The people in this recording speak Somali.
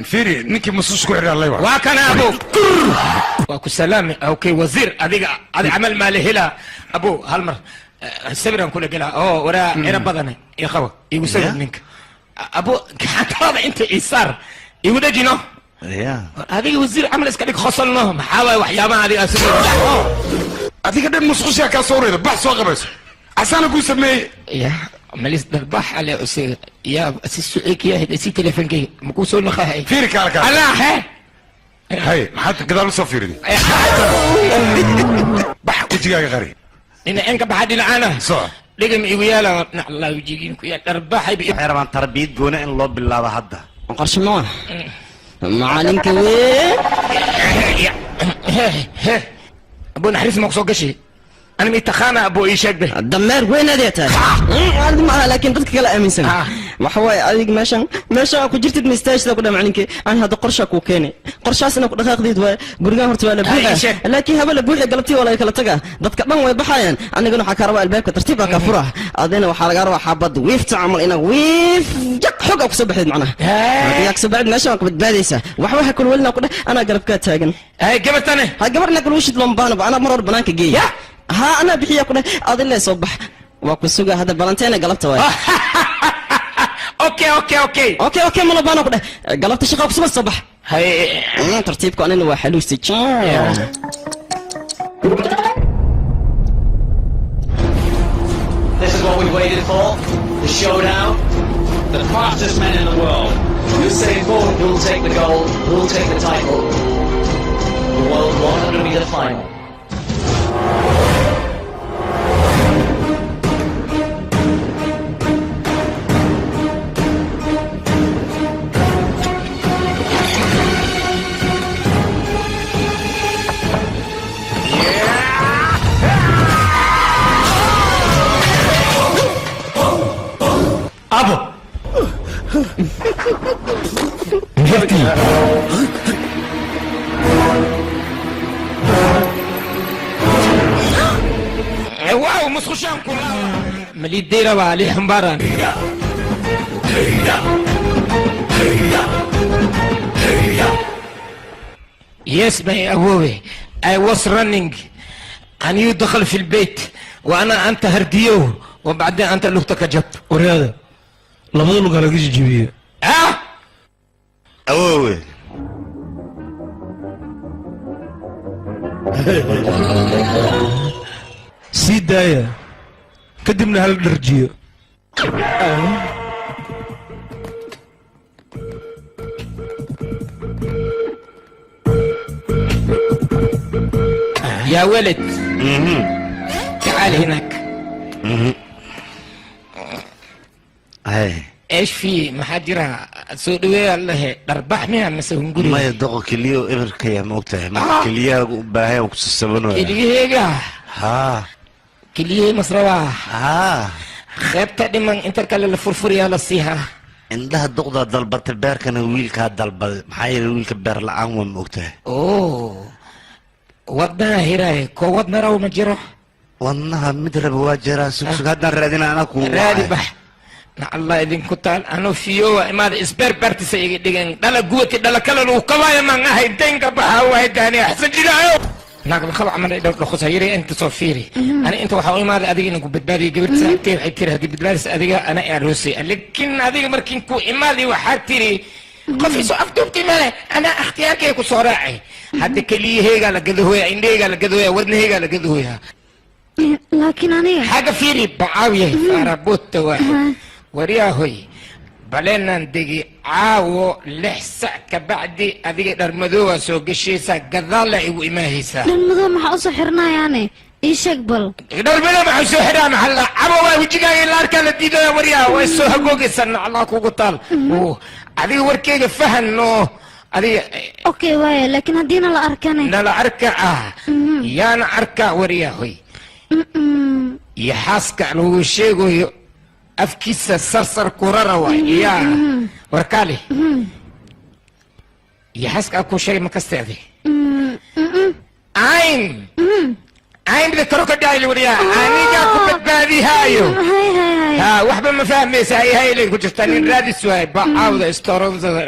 Fiiri, ninkii musus ku xidhaa lay. Waa kana, abo, waa ku salaami. Okay, wasiir, adiga adi camal maa la helaa? Abo, hal mar sawiraan kula gelaa oo waraa ciro badane ii qabo, igu sawir ninka. Abo, gacantaada inta ii saar, igu dhejino. Adiga wasiir camal iska dhig, khosolno. Maxaa waay waxyaabaha adiga aad Adiga dhan musqushaa kaa soo reeda. Bax, soo qabayso, asaana kuu sameeyey. Ya malis darbax ale usiga ya si suciik yahay, si telefonkeyga makuu soo naqahay. Fiiri, kaala kaala. Allah he. Hay, maxaad gadaal usoo fiiriday? Bax, wejigaaga qari. Dhinaceen ka baxa, dhinacana. Soo dhigam igu yaala, naclaa wejigiin ku yaal dharbaxay. Waxay rabaan tarbiyad gooni in loo bilaabo hadda. Qorshe ma macalinka weyn. Abo, naxariis ma kusoo gashay? Ana mi taqaana, abo? Ii sheeg be. Dameer weyn adee tahay adi ma aha, laakiin dadka kale aaminsan. Waxa waaye, adig meeshan meeshan ku jirtid ma istaajida ku dhaa macalinkii. Aan hadda qorshaa kuu keenay, qorshaas inaa ku dhaqaaqdeed waaye. Gurigaan horta waa la buuxa, laakiin haba la buuxa, galabtii waa laga kala tagaa, dadka dhan way baxayaan. Anigana waxaa kaa rabaa albaabka tartiib baa kaa fura, adina waxaa lagaa rabaa xaabad wiifta camal inaa wiif jaq xog aa kusoo baxdeed. Macnaha haddii aa kusoo baxdeed, meeshan waa ka badbaadaysaa. Waxba ha kulwelina ku dheh, anaa garabkaa taagan. Gabartane? Ha, gabar inaa kulwishid looma baahna, anaa mar hore banaanka geey. Ha, anaa bixiya ku dheh, adile soo bax, waa ku suga hadda, balanteena galabta waay. Okay. Okay, malo baana ku dheh, galabta shaqa kusugan, soo bax. Hay. Tartiibku anina waa xaluusti. This is what we've waited for. The showdown. The fastest men in the world. Usain Bolt will take the gold, will take the title. The World 100 meter final. Abo, mehertii. Waaw, musqushaan kula malideyra waa li xambaaraan. Yes, my أبوي, I was running and you دخل في البيت وأنا أنت هرديو وبعدين أنت لغتك جب. Waryaada, labada lugaa laga jijibiye. Ah. Awoowe. Sii daaya, kadibna hala dharjiyo. يا ولد، تعال هناك. Hay. ايش في؟ maxaa jira? Soo dhaweeya lehe, dharbax miya mise hunguri? Maya, doqo, keliyo eberkaya ma ogtahay? Marka keliyahaagu u baahan ku sasabanaya. Keliyaheyga? Haa. Keliyahey masrawaa? Haa. Qaybta dhiman inta kale la furfuriyaa la siihaa. Indhaha duqdaa dalbatay, beerkana wiilkaa dalbaday. Maxaa yeelay wiilka beer la-aan waa, ma ogtahay? Oo wadnaha hiraay ko wadna raw ma jiro? Wadnaha mid raba waa jiraa. Sugsug, haddaan raadina anaa kugu Raadi. wacay. Bax, nacallah idinku taal, anuu fiyowa imaada isbeer bartisa iga dhigan, dhala guwati, dhala kale lagu kabaayo maan ahay, denka baxa waay daani axsan jiraayo naag la qaba camal dhowr dhaqosa yiri. Inta soo fiiri, ani inta waxaa u imaaday adiga inaan ku badbaadiyo. Gabadh saaxiibtay waxay tiri, haddii badbaadis adiga ana aroosay, laakiin adiga markiin ku imaaday waxaa tiri qof isu afduubtay male, anaa ikhtiyaarkay ku soo raacay. Hadda keliyaheygaa la gadahooya, indhaheygaa la gadahooya, wadnaheygaa la gadahooya. Laakiin aniga Xagga fiiri, bacaawiyahay faaraboodta waaxid. Waryahoy, baleenaan degi caawo 6 sac ka bacdi, adiga dharmadoowa soo geshaysaa, gadaalla igu imaahaysaa. Dharmadoo maxaa usoo xirnayaane? Ii sheeg bal. Dharmadoo maxaa soo xidhaa? Maxaa la cabo waa wejigaaga ila arkaa la diidaya. Waryaha, way soo hagoogaysaa, naclaa kugu taal. Adiga warkeyga fahan oo adiga. Okay waaye, laakiin haddiina la arkane? Nala arka ah, yaana arkaa, waryahoy? Iyo xaaska lagu sheegayo afkiisa sarsar kurara waay yaa warkaale. Iyo xaaska aan kuu sheegay ma kasteeday? I'm the crocodile, waryaa, anigaa ku badbaadihaayo. Hay hay hay. Haya. Ha, waxba ma fahmaysa. Hay haylay ku jirtaa, nin raadis waay. Bacaawda istoronzada.